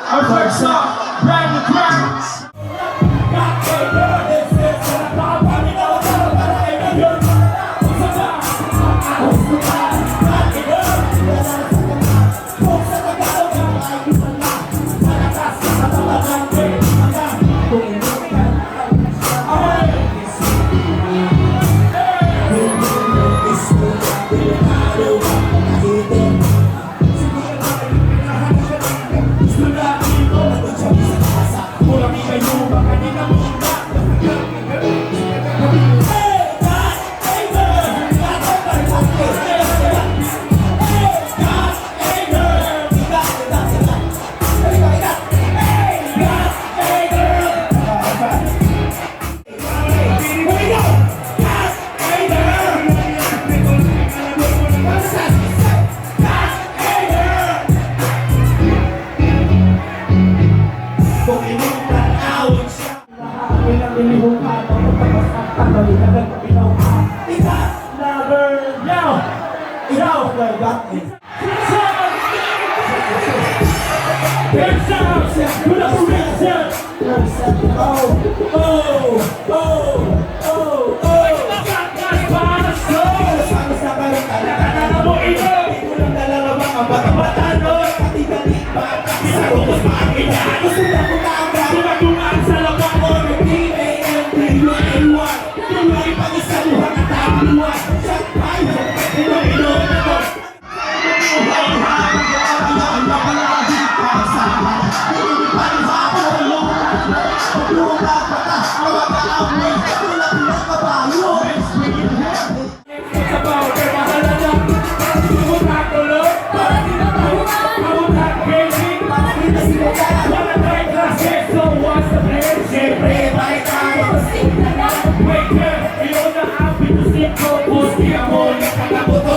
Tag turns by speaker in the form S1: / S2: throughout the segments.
S1: Our first song, Brand New Ground. Sabaw, kay bahala na. Tumutak tuloy.
S2: Para di na mahuman.
S1: Pamutak crazy.
S2: Para di na simulan.
S1: Wala tayong klase, so what's the plan? Siyempre,
S2: Pare tayo. Simple na.
S1: Waiter, yun na ang pitusik ko. Pusti ako, nakakabuto.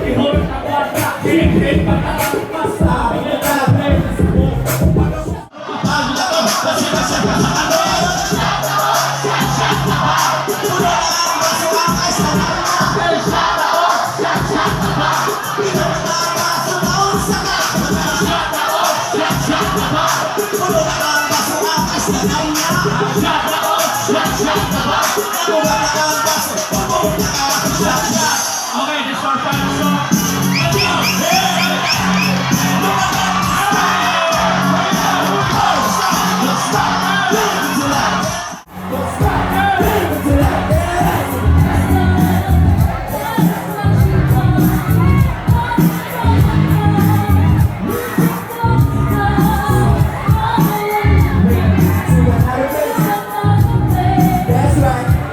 S1: Ihon ang wata, siyempre, basta. Pinagkabay sa buko. Okay, this is our final song. Let's go!
S3: That's right.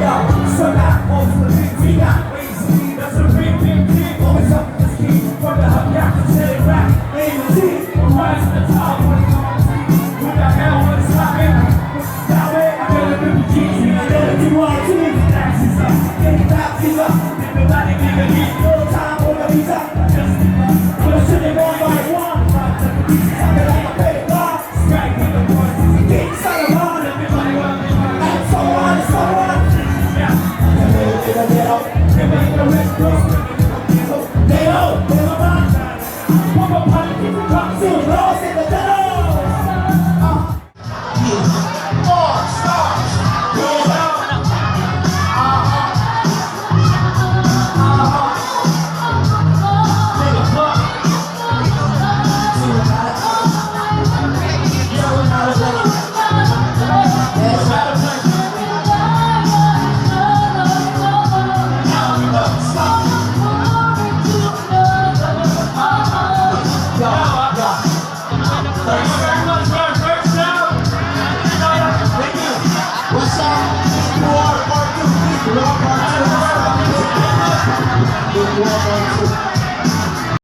S3: Yo, so now, we got ways to be.
S1: That's a big, big team.
S3: Always up this key.
S1: From the hub, to City Rap.
S3: A to Z.
S1: We'll rise to the top. Who the hell was stopping?
S3: Stop it.
S1: I got a big G's and I got a
S3: DYT.
S1: Taxes up.
S3: Get the up.
S1: Everybody give a heat.
S3: No time on the visa.
S1: Just
S3: Put it one by one. Sounding like a paper.
S1: strike with the voices.
S3: King Solomon.
S1: Everybody wanna be my
S3: And so on and so on.
S1: Yeah.
S3: They don't, they don't mind.
S1: Pump up politics and talk
S3: See lost in the tunnel.
S4: Four stars. Thank you very much for our first round.
S3: Thank you. What's up? Big War Part 2. Big War Part 2. Big War Part 2.